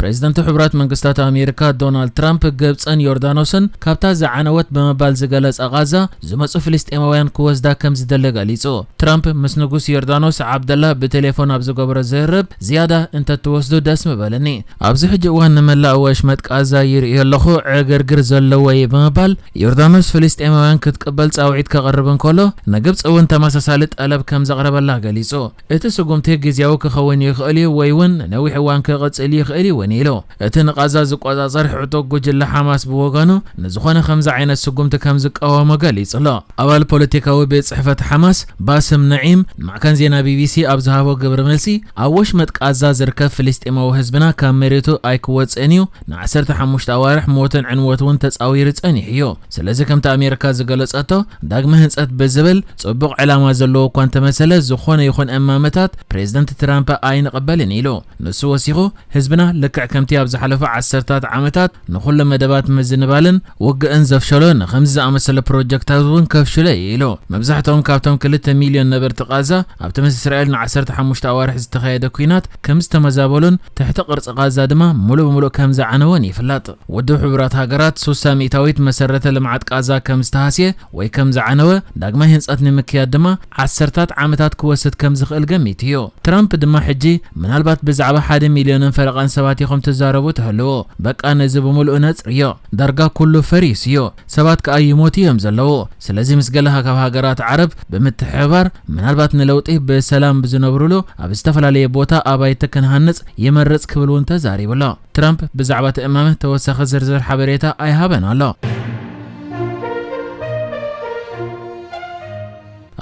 ፕሬዝደንት ሕቡራት መንግስታት ኣሜሪካ ዶናልድ ትራምፕ፣ ግብፅን ዮርዳኖስን ካብታ ዝዓነወት ብምባል ዝገለጻ ቃዛ ዝመጹ ፍልስጤማውያን ክወስዳ ከም ዝደለ ገሊጹ። ትራምፕ ምስ ንጉስ ዮርዳኖስ ዓብደላ ብቴሌፎን ኣብ ዝገበሮ ዝርርብ፣ ዝያዳ እንተትወስዱ ደስ ምበለኒ፣ ኣብዚ ሕጂ እዋን ንመላእ ወሽመጥ ቃዛ ይርእዮ ኣለኹ፣ ዕግርግር ዘለዎ እዩ ብምባል፣ ዮርዳኖስ ፍልስጤማውያን ክትቅበል ጻውዒት ከቕርብ እንከሎ፣ ንግብፂ እውን ተመሳሳሊ ጠለብ ከም ዘቕረበላ ገሊጹ። እቲ ስጉምቲ ግዝያዊ ክኸውን ይኽእል እዩ ወይ እውን ንነዊሕ እዋን ክቕጽል ይኽእል እዩ እውን ኢሉ። እቲ ንቓዛ ዝቆጻጸር ሕጡቕ ጉጅለ ሓማስ ብወገኑ፣ ንዝኾነ ከምዚ ዓይነት ስጉምቲ ከም ዝቃወሞ ገሊጹ ኣሎ። ኣባል ፖለቲካዊ ቤት ጽሕፈት ሓማስ ባስም ነዒም ንማዕከን ዜና ቢቢሲ ኣብ ዝሃቦ ግብረ መልሲ፣ ኣብ ወሽመጥ ቃዛ ዝርከብ ፍልስጤማዊ ህዝብና ካብ መሬቱ ኣይክወጽእን እዩ፣ ንዓሰርተ ሓሙሽተ ኣዋርሕ ሞትን ዕንወት እውን ተጻዊሩ ጸኒሑ እዩ። ስለዚ ከምቲ ኣሜሪካ ዝገለጸቶ፣ ዳግመ ህንጸት ብዝብል ጽቡቕ ዕላማ ዘለዎ እኳ እንተመሰለ፣ ዝኾነ ይኹን እማመታት ፕሬዝደንት ትራምፕ ኣይንቕበልን ኢሉ። ንሱ ወሲኹ፣ ህዝብና ልክዕ ከምቲ ኣብ ዝሓለፉ ዓሰርታት ዓመታት ንኹሉ መደባት ምዝንባልን ውግእን ዘፍሸሎ፣ ንኸምዚ ዝኣመሰለ ፕሮጀክታት እውን ከፍሽሎ እዩ ኢሉ። መብዛሕትኦም ካብቶም ክልተ ሚልዮን ነበርቲ ቃዛ ኣብቲ ምስ እስራኤል ንዓሰርተ ሓሙሽተ ኣዋርሕ ዝተኻየደ ኲናት ከም ዝተመዛበሉን ትሕቲ ቅርጺ ቃዛ ድማ ሙሉእ ብሙሉእ ከም ዝዓነወን ይፍለጥ። ውድብ ሕቡራት ሃገራት ሱሳ ሚእታዊት መሰረተ ልምዓት ቃዛ ከም ዝተሃስየ ወይ ከም ዝዓነወ፣ ዳግማይ ህንጸት ንምክያድ ድማ ዓሰርታት ዓመታት ክወስድ ከም ዝኽእል ገሚቱ እዩ። ትራምፕ ድማ ሕጂ ምናልባት ብዛዕባ ሓደ ሚልዮንን ፈረቓን ሰባት ኢኹም ትዛረቡ ትህልዉ። በቃ ነዚ ብምሉኡ ነጽርዮ። ዳርጋ ኩሉ ፈሪሱ እዩ። ሰባት ከኣ ይሞቱ እዮም ዘለዉ። ስለዚ ምስ ገለ ካብ ሃገራት ዓረብ ብምትሕብባር ምናልባት ንለውጢ ብሰላም ብዝነብሩሉ ኣብ ዝተፈላለየ ቦታ ኣባይቲ ክንሃንጽ ይመርጽ ክብል እውን ተዛሪቡ ኣሎ። ትራምፕ ብዛዕባ እቲ እማመ ተወሳኺ ዝርዝር ሓበሬታ ኣይሃበን ኣሎ።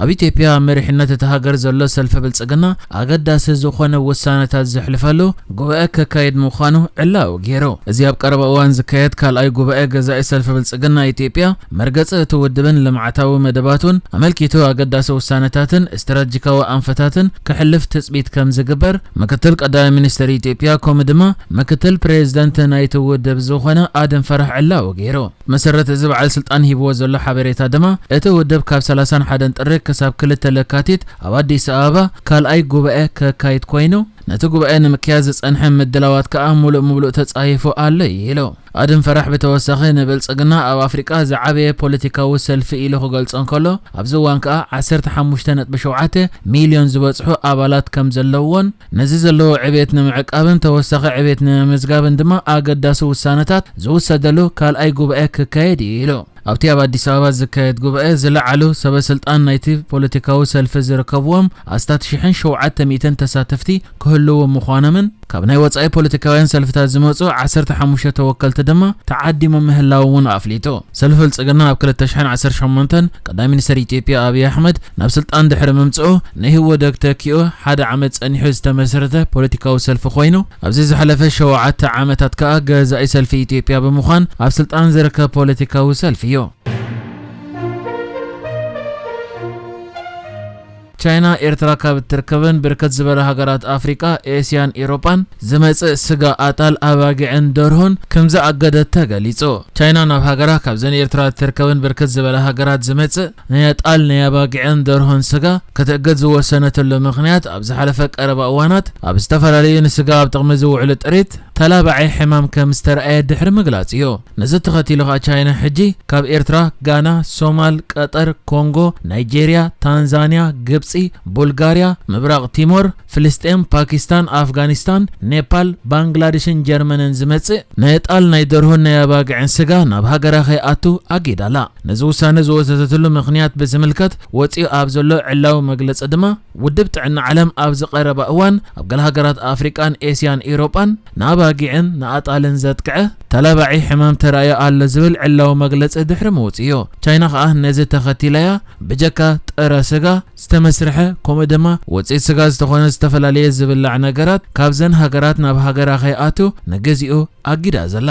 ኣብ ኢትዮጵያ መሪሕነት እቲ ሃገር ዘሎ ሰልፊ ብልጽግና ኣገዳሲ ዝኾነ ውሳነታት ዘሕልፈሉ ጉባኤ ከካይድ ምዃኑ ዕላዊ ገይሩ። እዚ ኣብ ቀረባ እዋን ዝካየድ ካልኣይ ጉባኤ ገዛኢ ሰልፊ ብልጽግና ኢትዮጵያ መርገጺ እቲ ውድብን ልምዓታዊ መደባቱን ኣመልኪቱ ኣገዳሲ ውሳነታትን ስትራቴጂካዊ ኣንፈታትን ከሕልፍ ትጽቢት ከም ዝግበር ምክትል ቀዳማይ ሚኒስትር ኢትዮጵያ ከምኡ ድማ ምክትል ፕሬዝደንት ናይቲ ውድብ ዝኾነ ኣደም ፈራሕ ዕላዊ ገይሩ። መሰረት እዚ በዓል ስልጣን ሂብዎ ዘሎ ሓበሬታ ድማ፣ እቲ ውድብ ካብ ሰላሳን ሓደን ጥሪ ክሳብ ክልተ ለካቲት ኣብ ኣዲስ ኣበባ ካልኣይ ጉባኤ ከካይድ ኮይኑ፣ ነቲ ጉባኤ ንምክያድ ዝጸንሐ ምድላዋት ከኣ ሙሉእ ምሉእ ተጻሂፉ ኣሎ እዩ ኢሉ። ኣድም ፈራሕ ብተወሳኺ ንብልጽግና ኣብ ኣፍሪቃ ዝዓበየ ፖለቲካዊ ሰልፊ ኢሉ ክገልጾ እንከሎ፣ ኣብዚ እዋን ከኣ ዓሰርተ ሓሙሽተ ነጥቢ ሸውዓተ ሚልዮን ዝበጽሑ ኣባላት ከም ዘለውዎን፣ ነዚ ዘለዎ ዕቤት ንምዕቃብን ተወሳኺ ዕቤት ንምምዝጋብን ድማ ኣገዳሲ ውሳነታት ዝውሰደሉ ካልኣይ ጉባኤ ክካየድ እዩ ኢሉ። ኣብቲ ኣብ ኣዲስ ኣበባ ዝካየድ ጉባኤ ዝለዓሉ ሰበ ስልጣን ናይቲ ፖለቲካዊ ሰልፊ ዝርከብዎም ኣስታት ሽሕን ሸውዓተ ሚእትን ተሳተፍቲ ክህልዉ ምዃኖምን ካብ ናይ ወጻኢ ፖለቲካውያን ሰልፍታት ዝመጹ ዓሰርተ ሓሙሽተ ተወከልቲ ድማ ተዓዲሞም ምህላዎም እውን ኣፍሊጡ። ሰልፊ ብልጽግና ኣብ ክልተ ሽሕን ዓሰርተ ሸሞንተን ቀዳማይ ሚኒስትር ኢትዮጵያ ኣብይ ኣሕመድ ናብ ስልጣን ድሕሪ ምምጽኡ ንኢህወደግ ተኪኡ ሓደ ዓመት ጸኒሑ ዝተመስረተ ፖለቲካዊ ሰልፊ ኮይኑ፣ ኣብዚ ዝሓለፈ ሸውዓተ ዓመታት ከኣ ገዛኢ ሰልፊ ኢትዮጵያ ብምዃን ኣብ ስልጣን ዝርከብ ፖለቲካዊ ሰልፊ እዩ። ቻይና ኤርትራ ካብ እትርከበን ብርክት ዝበላ ሃገራት ኣፍሪቃ፣ ኤስያን ኤውሮጳን ዝመጽእ ስጋ ኣጣል ኣባጊዕን ደርሆን ከም ዝኣገደት ተገሊጹ። ቻይና ናብ ሃገራ ካብዘን ኤርትራ እትርከበን ብርክት ዝበላ ሃገራት ዝመጽእ ናይ ኣጣል ናይ ኣባጊዕን ደርሆን ስጋ ክትእግድ ዝወሰነትሉ ምኽንያት፣ ኣብ ዝሓለፈ ቀረባ እዋናት ኣብ ዝተፈላለዩ ንስጋ ኣብ ጥቕሚ ዝውዕሉ ጥሪት ተላባዒ ሕማም ከም ዝተረኣየ ድሕሪ ምግላጽ እዩ። ነዚ ተኸቲሉ ከኣ ቻይና ሕጂ ካብ ኤርትራ፣ ጋና፣ ሶማል፣ ቀጠር፣ ኮንጎ፣ ናይጄርያ፣ ታንዛንያ፣ ግብጺ፣ ቡልጋርያ፣ ምብራቕ ቲሞር፣ ፍልስጤም፣ ፓኪስታን፣ ኣፍጋኒስታን፣ ኔፓል፣ ባንግላደሽን ጀርመንን ዝመጽእ ናይ ኣጣል ናይ ደርሆን ናይ ኣባግዕን ስጋ ናብ ሃገራ ከይኣቱ ኣጊዳ ኣላ። ነዚ ውሳነ ዝወሰደትሉ ምኽንያት ብዝምልከት ወጺኡ ኣብ ዘሎ ዕላዊ መግለጺ ድማ፣ ውድብ ጥዕና ዓለም ኣብዚ ቀረባ እዋን ኣብ ገለ ሃገራት ኣፍሪቃን ኤስያን ኤውሮጳን ንኣባጊዕን ንኣጣልን ዘጥቅዐ ተላባዒ ሕማም ተራእዮ ኣሎ ዝብል ዕላዊ መግለጺ ድሕሪ ምውጽኡ እዩ። ቻይና ከኣ ነዚ ተኸቲላ እያ ብጀካ ጥረ ስጋ ዝተመስርሐ፣ ከምኡ ድማ ውጽኢት ስጋ ዝተኾነ ዝተፈላለየ ዝብላዕ ነገራት ካብዘን ሃገራት ናብ ሃገራ ከይኣቱ ንግዚኡ ኣጊዳ ዘላ።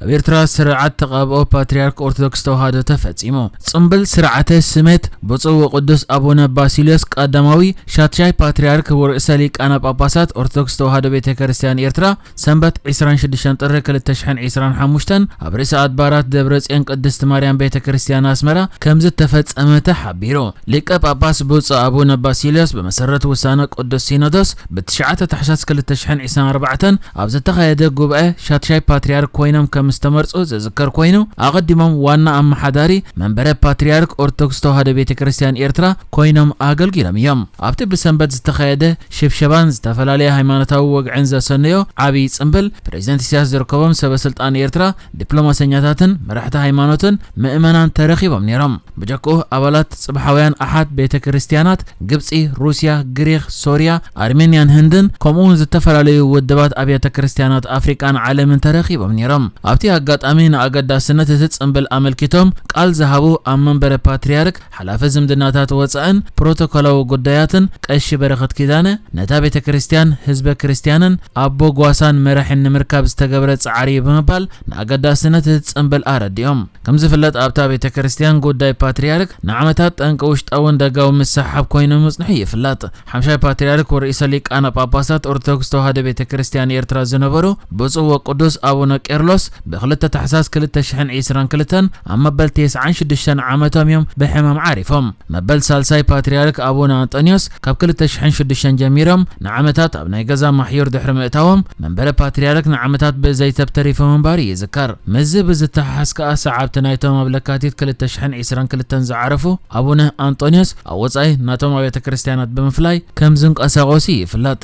ኣብ ኤርትራ ስርዓት ተቐብኦ ፓትርያርክ ኦርቶዶክስ ተዋህዶ ተፈጺሙ። ጽምብል ስርዓተ ስሜት ብፁዕ ወቅዱስ ኣቡነ ባሲልዮስ ቀዳማዊ ሻድሻይ ፓትርያርክ ወርእሰ ሊቃነ ጳጳሳት ኦርቶዶክስ ተዋህዶ ቤተ ክርስቲያን ኤርትራ ሰንበት ዕስራን ሽዱሽተን ጥሪ ክልተ ሽሕን ዕስራን ሓሙሽተን ኣብ ርእሰ ኣድባራት ደብረ ጽዮን ቅድስት ማርያም ቤተ ክርስቲያን ኣስመራ ከምዚ ተፈጸመ ተሓቢሩ። ሊቀ ጳጳስ ብፁዕ ኣቡነ ባሲልዮስ ብመሰረት ውሳነ ቅዱስ ሲኖዶስ ብትሽዓተ ታሕሳስ ክልተ ሽሕን ዕስራን ኣርባዕተን ኣብ ዝተኻየደ ጉባኤ ሻድሻይ ፓትርያርክ ኮይኖም ከም ዝተመርጹ ዝዝከር ኮይኑ፣ ኣቐዲሞም ዋና ኣመሓዳሪ መንበረ ፓትርያርክ ኦርቶዶክስ ተዋህዶ ቤተ ክርስቲያን ኤርትራ ኮይኖም ኣገልጊሎም እዮም። ኣብቲ ብሰንበት ዝተኻየደ ሽብሸባን ዝተፈላለየ ሃይማኖታዊ ወግዕን ዘሰነዮ ዓብዪ ጽምብል፣ ፕሬዚደንት ኢሳያስ ዝርከቦም ሰበ ስልጣን ኤርትራ፣ ዲፕሎማሰኛታትን መራሕቲ ሃይማኖትን ምእመናን ተረኺቦም ነይሮም። ብጀክኡ ኣባላት ጽብሓውያን ኣሓት ቤተ ክርስቲያናት ግብጺ፣ ሩስያ፣ ግሪኽ፣ ሶርያ፣ ኣርሜንያን ህንድን ከምኡ እውን ዝተፈላለዩ ውድባት ኣብያተ ክርስቲያናት ኣፍሪቃን ዓለምን ተረኺቦም ነይሮም። ኣብቲ ኣጋጣሚ ንኣገዳስነት እቲ ጽምብል ኣመልኪቶም ቃል ዝሃቡ ኣብ መንበረ ፓትርያርክ ሓላፊ ዝምድናታት ወጻእን ፕሮቶኮላዊ ጉዳያትን ቀሺ በረኸት ኪዳነ፣ ነታ ቤተ ክርስቲያን ህዝበ ክርስቲያንን ኣቦ ጓሳን መራሕን ንምርካብ ዝተገብረ ጻዕሪ እዩ ብምባል ንኣገዳስነት እቲ ጽምብል ኣረዲኦም። ከም ዝፍለጥ ኣብታ ቤተ ክርስቲያን ጉዳይ ፓትርያርክ ንዓመታት ጠንቂ ውሽጣውን ደጋዊ ምስሕሓብ ኮይኑ ምጽንሑ ይፍለጥ። ሓምሻይ ፓትርያርክ ወርእሰ ሊቃነ ጳጳሳት ኦርቶዶክስ ተዋህዶ ቤተ ክርስቲያን ኤርትራ ዝነበሩ ብፁዕ ወቅዱስ ኣቡነ ቄርሎስ ብክልተ ታሕሳስ ክልተ ሽሕን ዕስራን ክልተን ኣብ መበል ተስዓን ሽዱሽተን ዓመቶም እዮም ብሕማም ዓሪፎም። መበል ሳልሳይ ፓትርያርክ ኣቡነ ኣንጦንዮስ ካብ ክልተ ሽሕን ሽዱሽተን ጀሚሮም ንዓመታት ኣብ ናይ ገዛ ማሕዩር ድሕሪ ምእታዎም መንበረ ፓትርያርክ ንዓመታት ብዘይተብ ተሪፎም ምንባሩ ይዝከር። ምስዚ ብዝተሓሓዝ ከኣ ሰዓብቲ ናይቶም ኣብ ለካቲት ክልተ ሽሕን ዕስራን ክልተን ዝዓረፉ ኣቡነ ኣንጦንዮስ ኣብ ወጻኢ ናቶም ኣብያተ ክርስቲያናት ብምፍላይ ከም ዝንቀሳቐሱ ይፍለጥ።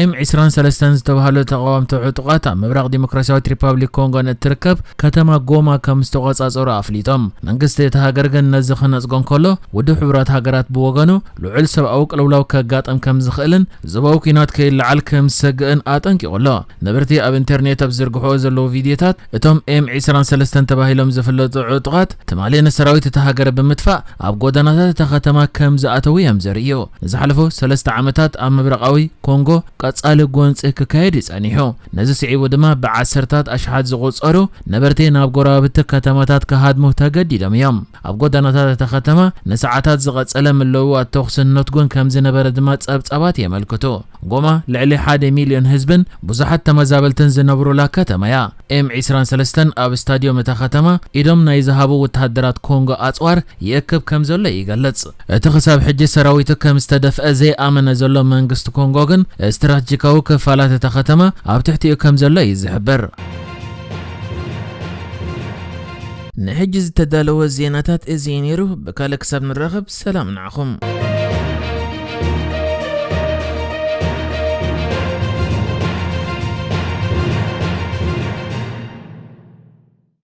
ኤም ዕስራን ሰለስተን ዝተባህሉ ተቓወምቲ ዕጡቓት ኣብ ምብራቕ ዲሞክራሲያዊት ሪፓብሊክ ኮንጎ ንእትርከብ ከተማ ጎማ ከም ዝተቖጻጸሩ ኣፍሊጦም። መንግስቲ እቲ ሃገር ግን ነዚ ክነጽጎ እንከሎ፣ ውድብ ሕቡራት ሃገራት ብወገኑ ልዑል ሰብኣዊ ቅልውላው ከጋጥም ከም ዝኽእልን ዞባዊ ኲናት ከይለዓል ከም ዝሰግእን ኣጠንቂቑ ኣሎ። ነበርቲ ኣብ ኢንተርኔት ኣብ ዝዝርግሕዎ ዘለዉ ቪድዮታት፣ እቶም ኤም ዕስራን ሰለስተን ተባሂሎም ዝፍለጡ ዕጡቓት ትማሊ ንሰራዊት እታ ሃገር ብምጥፋእ ኣብ ጎደናታት እታ ከተማ ከም ዝኣተዉ እዮም ዘርእዩ። ንዝሓለፉ ሰለስተ ዓመታት ኣብ ምብራቓዊ ኮንጎ ቀጻሊ ጎንጺ ክካየድ እዩ ጸኒሑ። ነዚ ስዒቡ ድማ ብዓሰርታት ኣሽሓት ዝቑጸሩ ነበርቲ ናብ ጎረባብቲ ከተማታት ክሃድሙ ተገዲዶም እዮም። ኣብ ጎደናታት እታ ከተማ ንሰዓታት ዝቐጸለ ምልውዋጥ ተኹስን ነትጉን ከም ዝነበረ ድማ ጸብጻባት የመልክቱ። ጎማ ልዕሊ ሓደ ሚልዮን ህዝብን ብዙሓት ተመዛበልትን ዝነብሩላ ከተማ እያ። ኤም ዕስራን ሰለስተን ኣብ ስታድዮም እታ ከተማ ኢዶም ናይ ዝሃቡ ወተሃደራት ኮንጎ ኣጽዋር ይእክብ ከም ዘሎ ይገልጽ። እቲ ክሳብ ሕጂ ሰራዊቱ ከም ዝተደፍአ ዘይኣመነ ዘሎ መንግስቲ ኮንጎ ግን ስትራቴጂካዊ ክፋላት እታ ከተማ ኣብ ትሕቲኡ ከም ዘሎ እዩ ዝሕብር። ንሕጂ ዝተዳለወ ዜናታት እዚ እዩ ነይሩ። ብካልእ ክሳብ ንራኸብ ሰላም ንዓኹም።